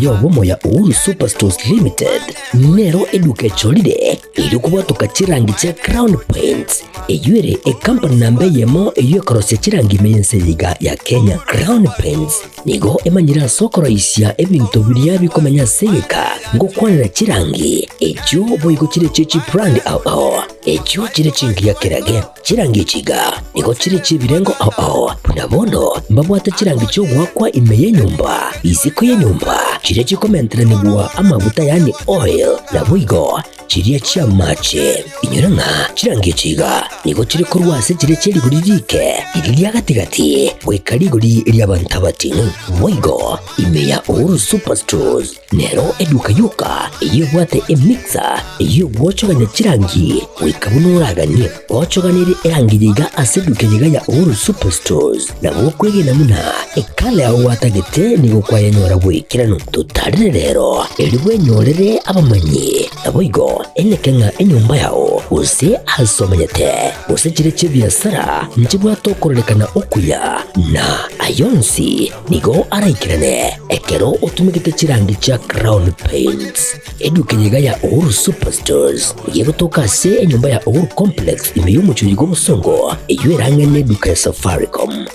Y'obomo ya Uhuru Superstores Limited nero eduka echorire eri kobwatoka chirangi chia Crown Paints eywo ere ecompany namba eyemo eywo ekorosia chirangi ime y'ense iga ya Kenya. Crown Paints nigo emanyire ase okoroisia ebinto biria bikomenya ase egeka ngokwanera chirangi echio boigo chire chie chibrand ao ao echio chire chingiya kerage chirangi echiga nigo chire chiebirengo ao ao buna bono mbabwate chirangi chiogwakwa ime y'enyomba isiko y'enyomba chiria chikomenteranigwa amaguta yani oil na boigo chiria chia mache inyora ng'a chirangi echiga nigo chiri korwa ase chire chierigori rike riri ria gatigati goika rigori ria abanto abatino boigo ime ya Uhuru Superstores nero eduka yoka eywo ebwate emixer eywo egwochogania chirangi goika buna oraganie ochoganere erangi yiga ase eduka yiga ya Uhuru Superstores nabo okwegena muna ekala yago gwatagete nigo kwayenyora bwekirano totarire rero eri bwenyorere abamanyi nabo igo eneke ng'a enyomba yao gose ase omanyete gose chire chia ebiasara nchibwate okorerekana okuya na ayonsi nigo araikirane ekero otumegete chirangi chia Crown Paints eduka yiga ya Uhuru Superstores igegotoka ase enyomba ya Uhuru Complex ime y'omochori gwa obosongo eywo erang'ene eduka ya Safaricom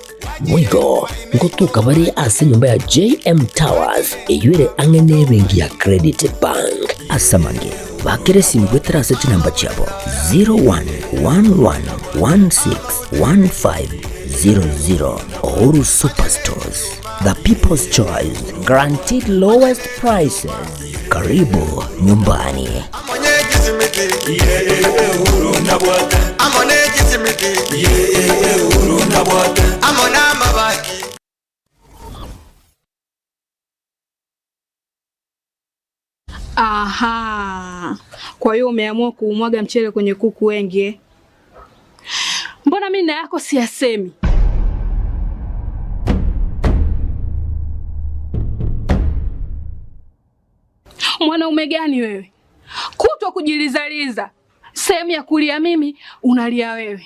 boigo ngotoka bare ase enyomba ya JM Towers eywo ere ang'e ebenki ya Credit Bank ase amange bakere simu gwetera ase chinamba chiabo 0111161500. Uhuru Superstores, the people's choice, guaranteed lowest prices. Karibu nyumbani. Aha. Kwa hiyo umeamua kuumwaga mchele kwenye kuku wengi eh? Mbona mimi na yako siyasemi? Mwanaume gani wewe? Kutwa kujilizaliza. Sehemu ya kulia mimi unalia wewe.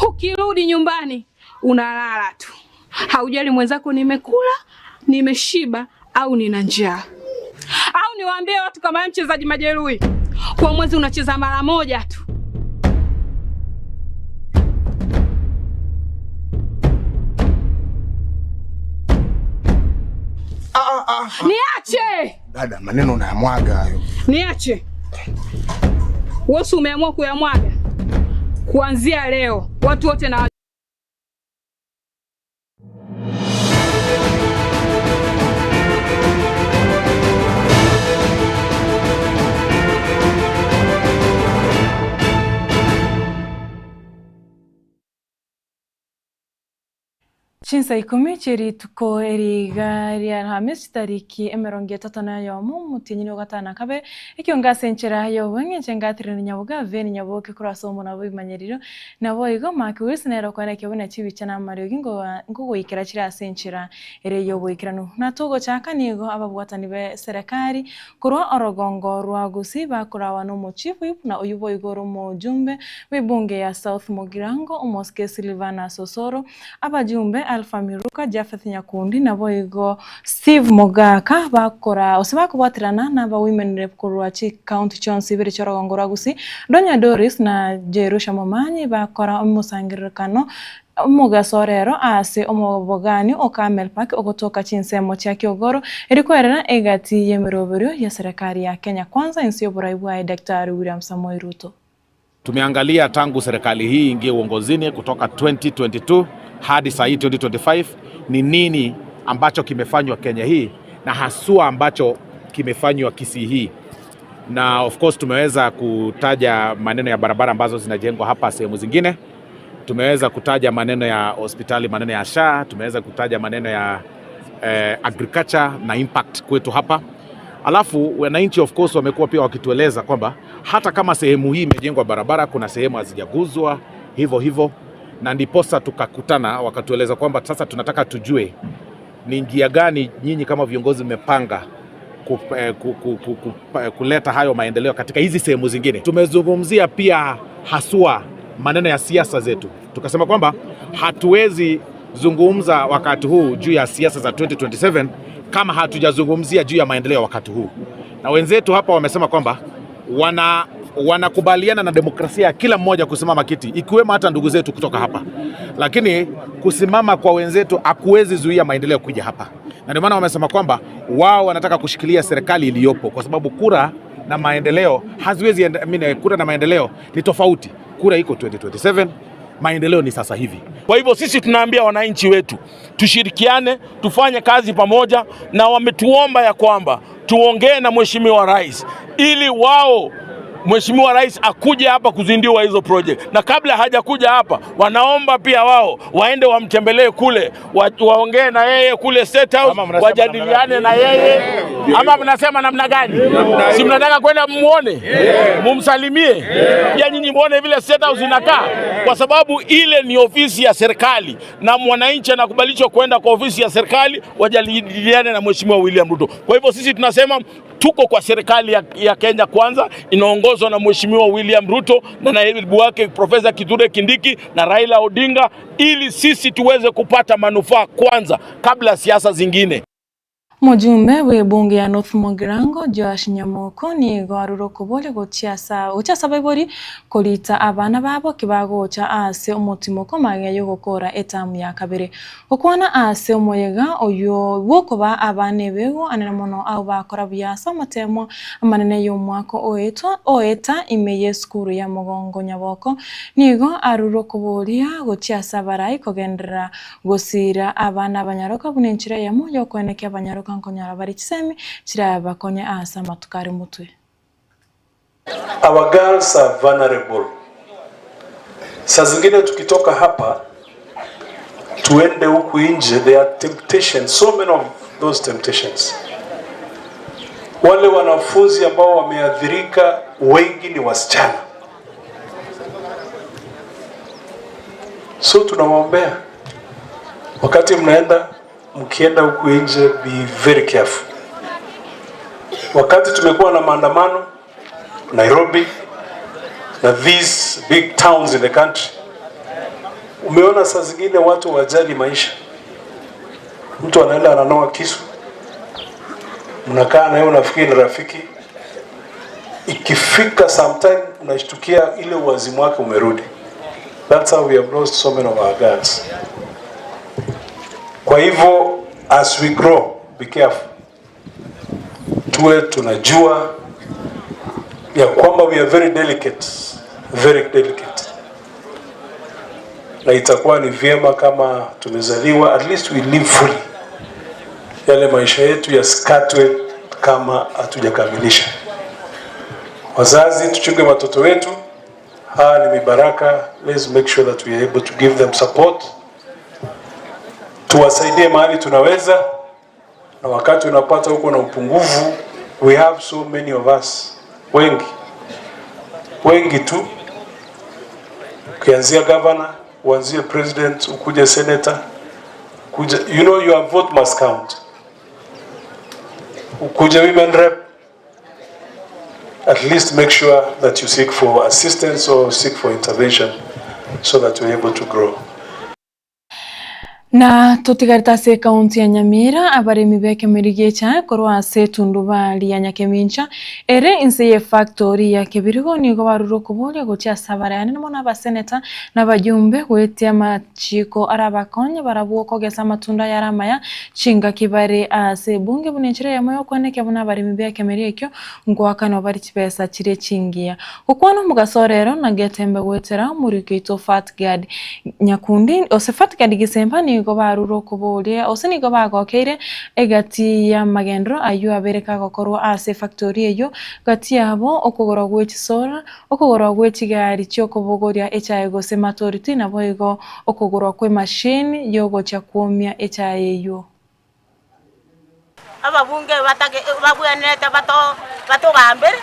Ukirudi nyumbani unalala tu. Haujali mwenzako nimekula, nimeshiba au nina njaa. Au niwaambie watu kama wewe mchezaji majeruhi, kwa mwezi unacheza mara moja tu. Niache! Dada, maneno unayamwaga hayo. Niache. Wewe umeamua kuyamwaga. Kuanzia leo watu wote na Chinsa 10 chirituko eriga ria Alhamisi tariki 31 mutinyini wa gatana kabe ikiongase nchera yo wenge chengatire nyabuga veni nyaboke kurasa omo nabo imanyeriro nabo igo Mark Wilson ero kwana kebona chibicha na mario gingo ngogoikera chira ase nchera ere yo boikerano na togo chaka nigo ababwatani be serikali kurwa orogongo rwa gusi bakurawa no mochifu na uyubo igoro mo jumbe webunge ya South Mugirango Omoske Silvana Sosoro abajumbe Alpha Miruka, Jafeth Nyakundi nabo igo Steve Mogaka bakora osibakubwatirana naba women rep korwa chi county chonsi bere chorogongo rwa Gusii Donya Doris na Jerusha Momanyi bakora omusangirikano omugasorero ase omobogani o Camel Park ogotoka chinsemo chia Kiogoro erikwerera egati y'emirobero ya serikali ya Kenya Kwanza insi y'oburai bwa Daktari William Samoei Ruto. Tumeangalia tangu serikali hii ingie uongozini kutoka 2022 hadi saa hii 2025 ni nini ambacho kimefanywa Kenya hii na haswa ambacho kimefanywa Kisii hii. Na of course tumeweza kutaja maneno ya barabara ambazo zinajengwa hapa sehemu zingine. Tumeweza kutaja maneno ya hospitali, maneno ya SHA, tumeweza kutaja maneno ya agriculture na impact kwetu hapa. Alafu wananchi of course wamekuwa pia wakitueleza kwamba hata kama sehemu hii imejengwa barabara, kuna sehemu hazijaguzwa hivyo hivyo, na ndiposa tukakutana wakatueleza kwamba sasa tunataka tujue ni njia gani nyinyi kama viongozi mmepanga kuleta hayo maendeleo katika hizi sehemu zingine. Tumezungumzia pia haswa maneno ya siasa zetu. Tukasema kwamba hatuwezi zungumza wakati huu juu ya siasa za 2027 kama hatujazungumzia juu ya maendeleo wakati huu. Na wenzetu hapa wamesema kwamba wanakubaliana na demokrasia ya kila mmoja kusimama kiti, ikiwemo hata ndugu zetu kutoka hapa, lakini kusimama kwa wenzetu hakuwezi zuia maendeleo kuja hapa, na ndio maana wamesema kwamba wao wanataka kushikilia serikali iliyopo, kwa sababu kura na maendeleo haziwezi, kura na maendeleo ni tofauti. Kura iko 2027, maendeleo ni sasa hivi. Kwa hivyo sisi tunaambia wananchi wetu tushirikiane, tufanye kazi pamoja, na wametuomba ya kwamba tuongee na Mheshimiwa Rais ili wao Mheshimiwa Rais akuje hapa kuzindua hizo project, na kabla hajakuja hapa wanaomba pia wao waende wamtembelee kule, waongee na yeye kule State House, wajadiliane na yeye. Ama mnasema namna gani? Si mnataka kwenda muone, mumsalimie, pia nyinyi muone vile State House inakaa, kwa sababu ile ni ofisi ya serikali na mwananchi anakubalishwa kwenda kwa ofisi ya serikali wajadiliane na Mheshimiwa William Ruto. Kwa hivyo sisi tunasema tuko kwa serikali ya Kenya Kwanza inaongozwa na Mheshimiwa William Ruto na naibu wake Profesa Kithure Kindiki na Raila Odinga, ili sisi tuweze kupata manufaa kwanza kabla siasa zingine. Mujumbe we bunge ya North Mugirango Joash Nyamoko nigo aruro kobole gochiasa gochiasa baibori korita abana babo kibagocha ase omotimoko mage yogokora etamu ya kabere okwana ase omoyega oyo wokoba abane bego anene mono abo bakora buya amatemo amanene y'omwaka oetwa oeta ime y'esukuru ya Mugongo Nyaboko nigo aruro koboria gochiasa barai kogendera gosira abana banyaroka bunenchira yamo yokweneke abanyaroka nkonyara bari chisemi chiraba konya asa matukari mutwe. Our girls are vulnerable. Saa zingine tukitoka hapa tuende huku nje, there are temptations, so many of those temptations. Wale wanafunzi ambao wameathirika wengi ni wasichana. So tunawaombea wakati mnaenda, mkienda huku nje, be very careful. Wakati tumekuwa na maandamano Nairobi na these big towns in the country, umeona saa zingine watu wajali maisha. Mtu anaenda ananoa kisu, mnakaa naye unafikiri ni rafiki, ikifika sometime unashtukia ile uwazimu wake umerudi. That's how we have lost so many of our girls. Kwa hivyo as we grow, be careful. Tuwe tunajua ya kwamba we are very delicate, very delicate. Na itakuwa ni vyema kama tumezaliwa, at least we live fully. Yale maisha yetu yasikatwe kama hatujakamilisha. Wazazi, tuchunge watoto wetu. Hawa ni mibaraka. Let's make sure that we are able to give them support. Tuwasaidie mahali tunaweza, na wakati unapata huko na upungufu, we have so many of us, wengi wengi tu, ukianzia governor, uanzie president, ukuje senator, ukuje, you know your vote must count, ukuje women rep, at least make sure that you seek for assistance or seek for intervention so that you're able to grow. Na tutigarita ase kaunti ya Nyamira abaremi bekemeri cha korwa ase tundubali ya Nyakemincha ere inse ye factory ya Kebirigo nigo baruro koboria gochia sabarane namo abaseneta n'abajumbe gwetia machiko arabakonya barabwo kogesa matunda yaramaya chinga kibare ase bunge bunenchire yamoyo kweneke buna abaremi bekemeri ekyo ngwakano bari chipesa chire chingia ukwano mugasorero na getembe gwetera murikito Fatgad Nyakundi ose Fatgad gisemba ni nigo baruro koboria ose nigo bagokeire egati ya magendro ayu abereka gokorwa ase factory eyo gati yabo okogora gwechisora okogora gwechigari chiokobogoria echaye gose matoriti nabo igo okogora kwe machine yogocha kuomia echaye eyo. Ababunge batage babwenete bato batogambere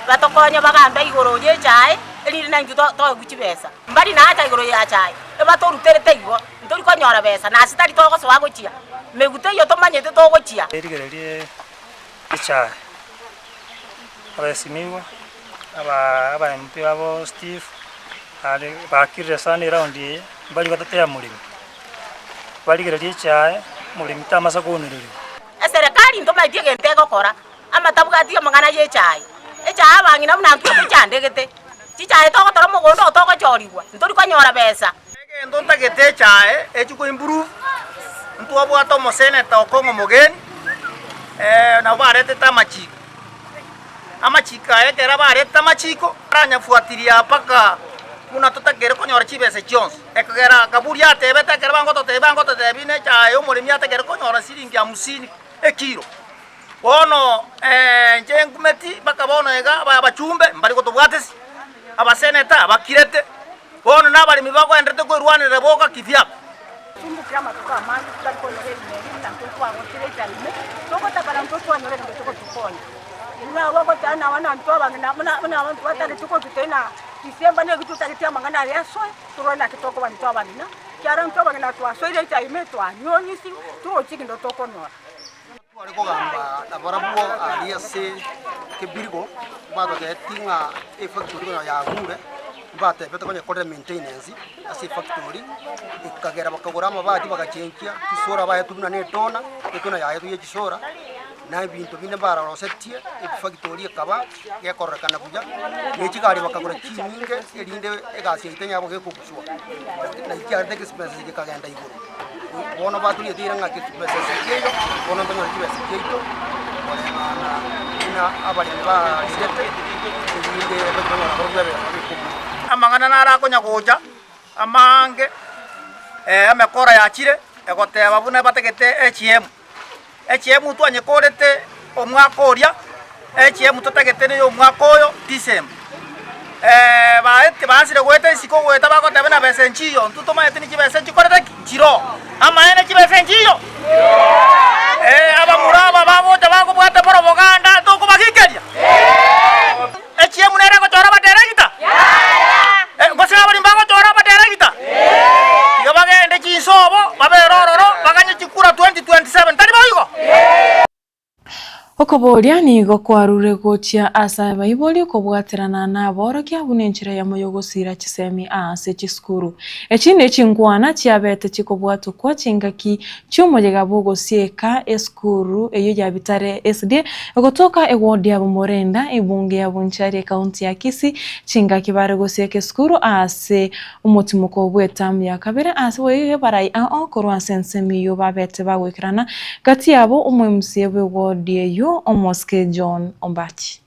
batokonya bagambe igoro ye echaye eriri nangi to guchibesa mbari na acha igoro ya chaye ebatoruterete igo ntori konyora besa na sitari togosoa gochia megute iyo tomanyete togochia erigererie echaye abasimiwa aba MP abo Steve ari bakirire sana round ye Bali gatatea mulimi. Baligereria echae mulimi tamasa kuonereria. Eserikali ntomaitie gento egokora amatabwati amang'ana ya echae. Echae abang'ina buna ntwe tochandegete. Chichae togotora mogondo togochorigwa ntori konyora besa. Egento ntagete echae echiko improve ntwabwate omoseneta Okong'o Mogeni nabo baretete amachiko. Amachiko aya ekero barete amachiko aranyafuatiria mpaka buna totakere konyora chibesa chionsi. Ekogera kaburi atebete ekero bangototebia na echae omoremi atakere konyora shilingi 50 ekiro. Bono nche nkumeti mpaka bono iga abachumbe mbari gotobwatesi abaseneta bakirete bono na abaremi bagoenderete koirwanera boka kivyako. Tumbukira amatuko amange tutari konyora ebimeri na ntotwagotire echaime togotakara ntotwanyora ebinto togotukonya. Kogamba nabarabwo aria ase kebirigo batoteti ng'a efactory konya yagure batebete konya korera maintenance ase efactory ekagera bakagora amabati bagachenkia chisora baetu buna na etona etona yaetu ya chisora na ebinto binde bararosetie efactory ekaba gekorekana buya na echigari bakagora chinyinge erinde egasi yaito yabo gekoguswa na ekiarete expenses gekagenda igoro. Bono baturietire ng'a expenses eyo bono ntonyora chibesa chiaito koreng'ana buna abaremi barirete erinde bakonyora korwa ebesa bikobua. Amang'ana narakonya gocha amange emekora yachire egoteba buna bategete HM HM twanyekorete omwaka oria HM totagete niyo omwaka oyo December baete basire goeta isiko goeta bagoteba na besa nchiyo ntutomaete ni chibesa chikorete chiro amaene chibesa nchiyo abamura aba bagocha bagobwata propaganda tokobagikeria HM nere gochora baderegita gose abari bagochora baderegita iga bagende chinsobo baberororo baganye chikura 2027 tari boigo. Okoboria nigo kwarure gochia ase abaibori okobwaterana na aborokia buna enchera yamo yogosira chisemi ase chisukuru. Echi ne chinkwana chiabete chikobwatokwa chingaki chi'omoyega bw'ogosieka esukuru eyo ya Bitare SD egotoka eward ya Bomorenda ebunge ya Bonchari ekaunti ya Kisii chingaki bare gosieka esukuru ase omotimoko bw'etamu ya kabere ase boigo barai ao korwa ase ensemo eyo babete bagoikerana gati yabo omoMCA bw'eward eyo Omoske John Ombachi.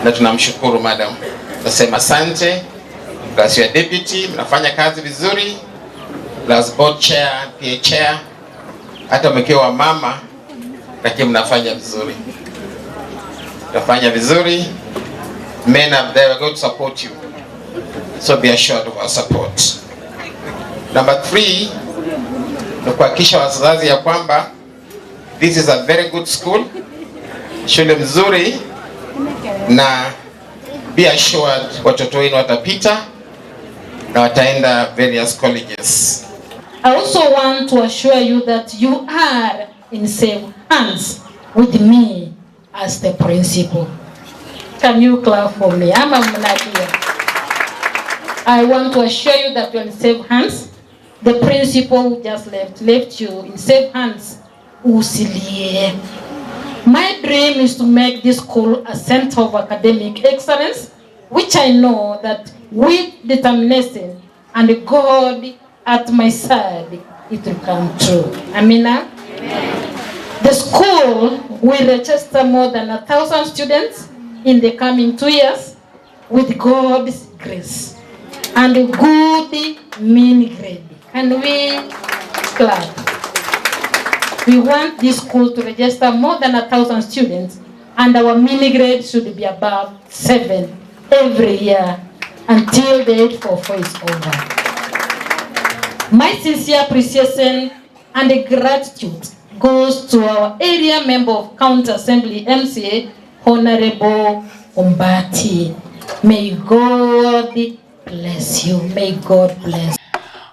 Na tunamshukuru madam, nasema asante. Plus your deputy, mnafanya kazi vizuri. Plus board chair, PA chair, hata mkiwa mama, lakini mnafanya vizuri. Mnafanya vizuri. Men up there, we're going to support you. So be assured of our support. Number 3, ni kuhakikisha wazazi ya kwamba this is a very good school, shule mzuri, na be assured watoto wenu watapita na wataenda various colleges. I also want to assure you that you are in safe hands with me as the principal. Can you clap for me? I'm a Mnadia. I want to assure you that you're in safe hands. The principal who just left you in safe hands. Usilie. My dream is to make this school a center of academic excellence, which I know that with determination and God at my side, it will come true. Amina? Amen. The school will register more than 1,000 students in the coming 2 years with God's grace and a good mean grade. Can we clap? We want this school to register more than 1,000 students, and our mini grade should be above 7 every year until the 844 is over. My sincere appreciation and gratitude goes to our area member of County Assembly MCA, Honorable Ombati. May God bless you. May God bless.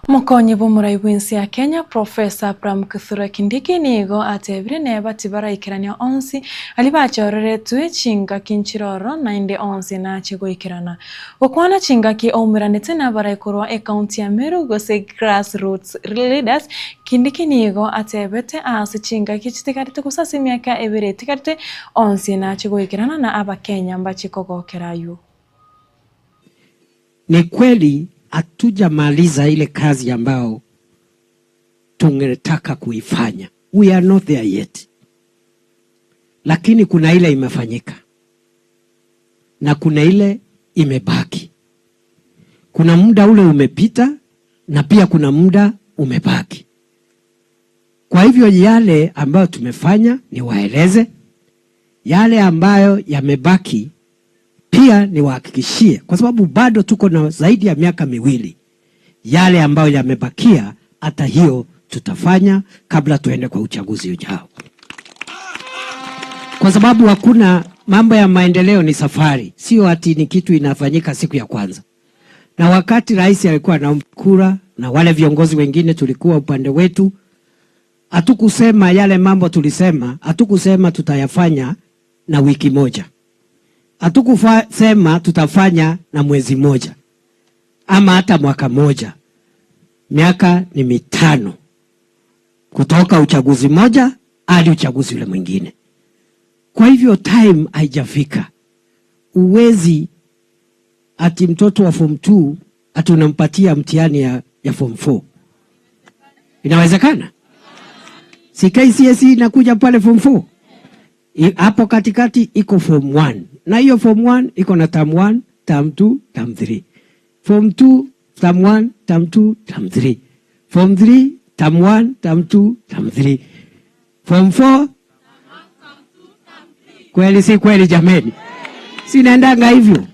Mokonyi b'omurai bw'ensi ya Kenya Professor Abraham Kithure Kindiki nigo atebire neba tibaraikerania onsi ali bachoreretwe chingaki nchiroro nainde onsi nache goikerana gokwana chingaki oumiranete nabaraikorwa ekaunti ya Meru gose grassroots leaders. Kindiki nigo atebete ase chingaki chitikarite gosasa emiaka ebere etikarite onsi nache goikerana na abakenya mbachikogokerayo. Ni kweli hatujamaliza ile kazi ambayo tungetaka kuifanya. We are not there yet. Lakini kuna ile imefanyika na kuna ile imebaki. Kuna muda ule umepita na pia kuna muda umebaki. Kwa hivyo yale ambayo tumefanya niwaeleze, yale ambayo yamebaki pia niwahakikishie, kwa sababu bado tuko na zaidi ya miaka miwili. Yale ambayo yamebakia hata hiyo tutafanya kabla tuende kwa uchaguzi ujao. Kwa sababu hakuna mambo ya maendeleo, ni safari, sio ati ni kitu inafanyika siku ya kwanza. Na wakati rais alikuwa anaomba kura na wale viongozi wengine tulikuwa upande wetu, hatukusema yale mambo tulisema, hatukusema tutayafanya na wiki moja. Hatukusema tutafanya na mwezi moja ama hata mwaka moja. Miaka ni 5 kutoka uchaguzi moja hadi uchaguzi ule mwingine. Kwa hivyo time haijafika. Uwezi ati mtoto wa form 2 ati unampatia mtihani ya form 4. Inawezekana? Si KCSE inakuja pale form 4. Hapo katikati iko form 1. Na hiyo form 1 iko na term 1, term 2, term 3. Form 2, term 1, term 2, term 3. Form 3, term 1, term 2, term 3. Form 4. Kweli si kweli jameni? Sinaendanga hivyo.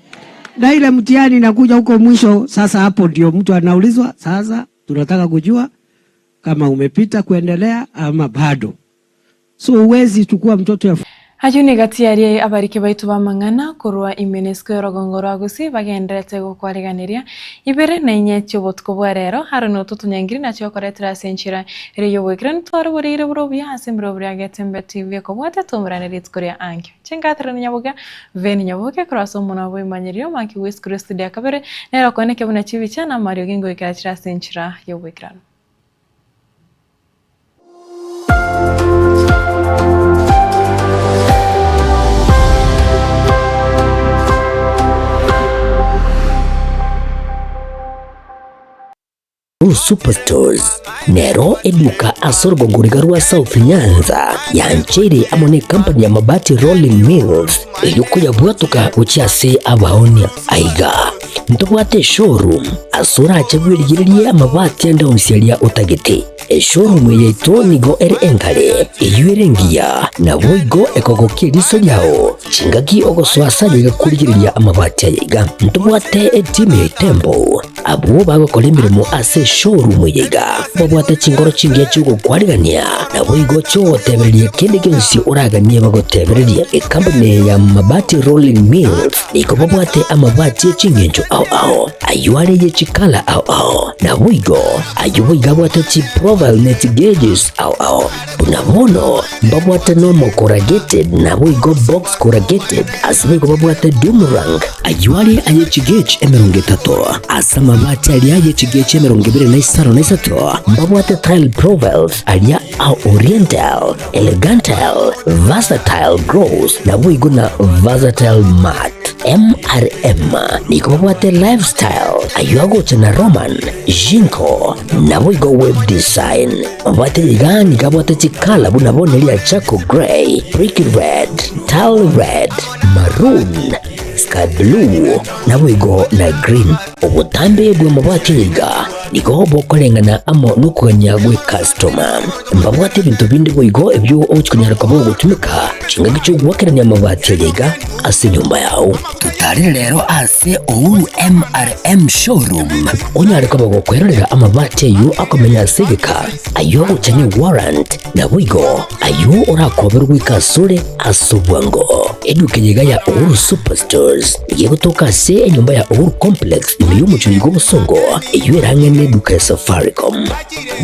Na ile mtihani inakuja huko mwisho, sasa hapo ndio mtu anaulizwa, sasa tunataka kujua kama umepita kuendelea ama bado. So uwezi chukua mtoto ya Ayo ni gati abariki baitu ba mang'ana korwa imenesco orogongo rwa Gusii bagenderete gokwariganiria ibere na inye chiobotuko bwa rero haro no tutunyangiri na chiokoretera ase enchera ere yobwekire ntware borire buya ase embiro buria Getembe TV kobwate tumurane rituko ria ankio chengatire nyaboga veni nyaboke korwa ase omonwa bwa maki wis studio ya kabere nero koneke buna chibicha na Mario Gingo ikirachira ase enchera yobwekirano. Superstores nero eduka asorgongoriga rwa South Nyanza yanchere amone company ya Mabati Rolling Mills eyukuya bwatuka uchiase abaonia aiga ntobwate showroom asura achebwirigiria amabati andausialia utagete eshowroom yetu nigo ere engale eyuerengia na boigo ekogokiriso lyao chingaki ogoswasa kurigiria amabati ayega ntobwate etimu ya Tembo abo bagokora emirimo ase showroom yega babwate chingoro chingia chugokwarigania na boigo chogotebereria kende gionsi oraganie bagotebereria ekampani ya Mabati Rolling Mills niko babwate amabati echingencho ao ao ayuare yechikala ao ao na boigo ayo bwate chi profile net gauges ao ao bunabono babwate normal corrugated na boigo box corrugated asiboigo babwate doomerang ayuare ayechi gauge 30 asa mabati aliaye chigeche 25 mbabwate tile profiles alia au oriental elegantal versatile gross na boigo na versatile mat MRM niko babwate lifestyle ayuagocha na Roman Jinko na boigo web design mabati gani kabwate chikala bunabonelia charcoal gray brick red tile red maroon sky blue na boigo na green obutambe bwa mabati yiga Nigo bokoreng'ana amo nokogania gwe customer. Mbabwate ebinto binde boigo ebio ogochikonyara koba ogotumeka chingaki chiogwakerania amabati aya iga ase enyomba yao. Totarire rero ase Uhuru MRM showroom onyare koba gokwerorera amabati ayo akomenya ase egeka ayo agocha ne warrant naboigo ayo orakoberwa goika asore ase obwango. Eduka eye iga ya Uhuru Superstores igegotoka ase enyomba ya Uhuru Complex ime y'omochori iga obosongo eywo erang'e ne eduka ya Safaricom.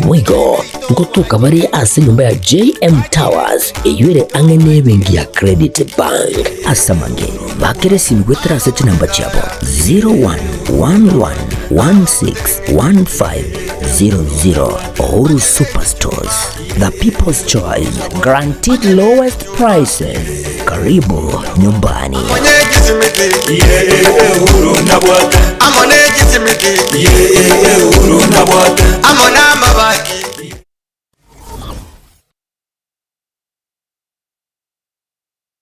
Boigo ngotoka bare ase enyomba ya JM Towers eywo ere ang'e ne ebenki ya Credit Bank. Ase amange bakere esimi goetera ase chinamba chiabo 0111161500. Uhuru Superstores, the people's choice, guaranteed lowest prices. Karibu nyumbani.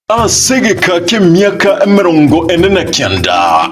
Asegeka k'emiaka 49.